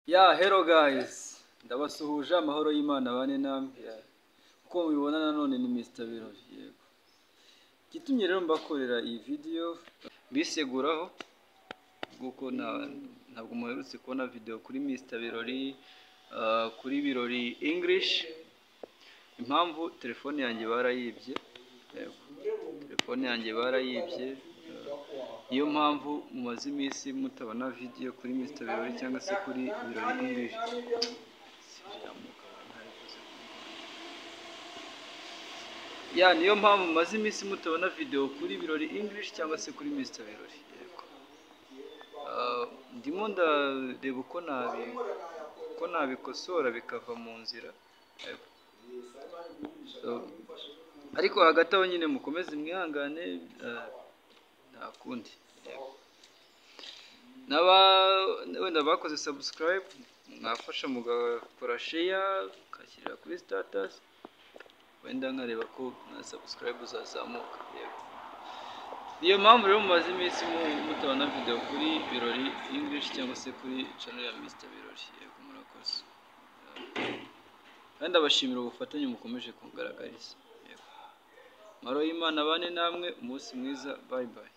Yeah, hello guys. Ndabasuhuje, amahoro y'Imana bane namwe. Yeah. Uko mubibona nanone ni Mr. Birori. Yego. Igitumye rero mbakorera iyi video mbiseguraho kuko ntabwo muherutse kubona video kuri Mr. Birori, kuri Birori English. Impamvu telefone yanjye barayibye. Yego. Telefone yanjye barayibye. Niyo mpamvu mumaze iminsi mutabona video kuri Mr. Birori cyangwa se kuri Birori English. Ya, niyo mpamvu mumaze iminsi mutabona video kuri Birori English cyangwa se kuri Mr. Birori. Yego. Ndimo ndareba uko nabikosora bikava mu nzira. Yego. So, ariko hagati aho nyine mukomeze mwihangane, nta kundi. Naba wenda bakoze subscribe, mwafasha mugakora share, mukashyira kuri status, wenda nkareba ko na subscribe zazamuka. Yego. Niyo mpamvu rero mumaze iminsi mutabona video kuri Birori English cyangwa se kuri channel ya Mr. Birori. Yego, murakoze. Kandi abashimira ubufatanye mukomeje kungaragariza. Yego. Amahoro y'Imana bane namwe, umunsi mwiza, bye bye.